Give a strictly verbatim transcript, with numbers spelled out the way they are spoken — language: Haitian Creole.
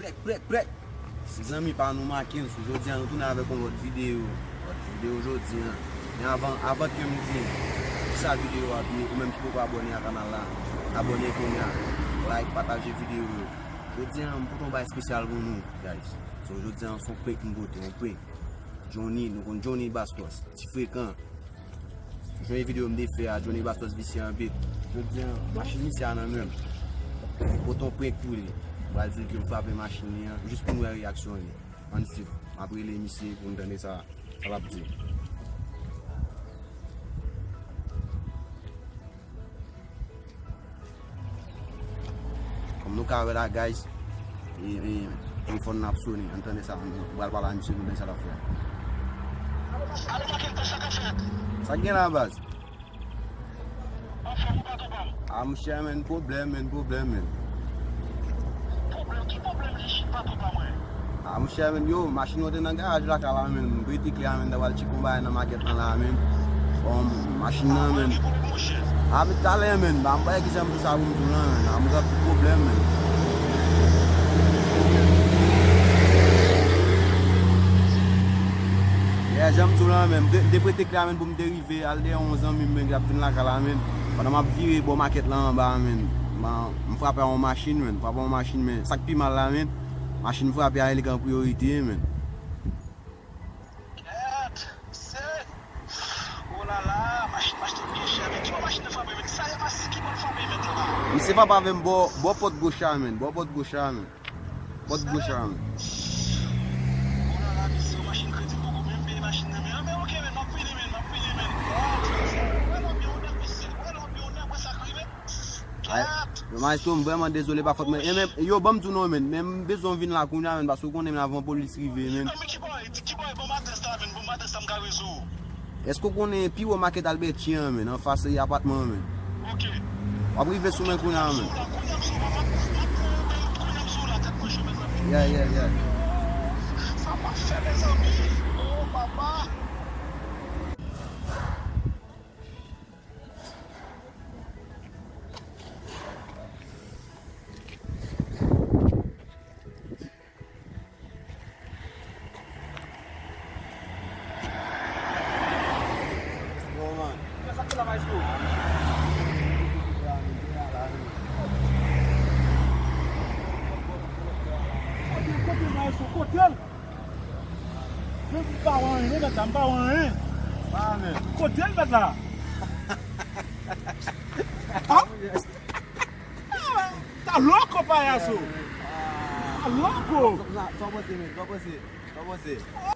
Prèk, prèk, prèk. Se zanmi pa nou Mackenz. Jodi a nou tounen avèk yon lòt videyo. Lòt videyo jodi a. Men avan, avan ke m di kisa videyo a ap ye, ou menm ki poko abòne a kanal la, abòne kounye a. Like, pataje videyo yo. Jodi a m pote yon bagay espesyal pou nou, guys. So, jodi a se yon prank m pote, yon prank. Johnny, nou konn Johnny Bastos, ti frekan. Jwenn videyo m te fè a, Johnny Bastos visye anpil. Jodi a, machin misye a nan men m. Pote yon prank pou li. M pral di l ke m frape machin li an, jis pou n wè reyaksyon li. Ann swiv. M ap rele misye pou n tande sa, sa l ap di. Kòm nou ka wè la, guys, e, e, telefòn nan ap sone. Ann tande sa, nou pral pale a misye, nou tande sa l ap fè. Alo, Mackenz, sa k ap fèt? Sa k gen la, baz? Anfòm ou, patwon pa m? A, monchè, men pwoblèm, men pwoblèm, men. Pwoblèm? Ki pwoblèm li, patwon pa mwen? A, monchè, men, yo, machin nan te nan garaj lakay la, men. M prete kle a, men, ta pral tcheke yon bagay nan makèt lan la, men. Bon, machin nan, men. A, men, talè, men. Ba, m pa wè kijan m di sa pou m di w lan, men. A, m gen anpil pwoblèm, men. Yeah, jan m di w lan, men. M te, m te prete kle a, men, pou m te rive al dèyè yon zanmi m, men, ki t ap vin lakay la, men. Pandan m ap vire bò makèt lan anba, men. M, m frape a yon machin, men. M frape a yon machin, men. Sa k pi mal la, men. Machin m frape a, li gen priyorite, men. Kèt, se. Oh la la, machin m achte byen chè, men ki bò machin nan frape, men? Sa e pa si ki bò l frape, men, la. Misye frape avè m bò, bò pòt goch la, men, bò pòt goch la, men. Pòt goch la, men. Oh la la, mesye, yon machin kredi m poko menm peye machin nan, men, men, ok, men, m ap vini, men, m ap vini, men. Wè lòm yo nèg, mesye, wè lòm yo nèg, wè sa k rive. Ay, Maestro, m vrèman dezole, pa fòt mwen. E men, yo, ban m di w non, men, men m bezwen w vin la kounye a, men, paske w konnen, men, avan polis rive, men. Men ki bò, di ki bò, bon maten sa, men, bon maten sa, m ka rezo. Èske w konnen pi wo makèt Albètye an, men, anfas, e, apatman an, men? Ok. W ap rive sou mwen kounye a, men. Kounye a m sou la, kounye a m sou la, kounye a m sou la, tèt mwen cho, mezanmi. Yeah, yeah, yeah. Sa m ap fè, mezanmi? Oh, papa. Kote, kote, maestro, kote l? Men m pa wè anyen, non, mèt la, m pa wè anyen. Kote l, mèt la? Ah! Tá louco, palhaço? Tá louco? Só você mesmo, só você, só você.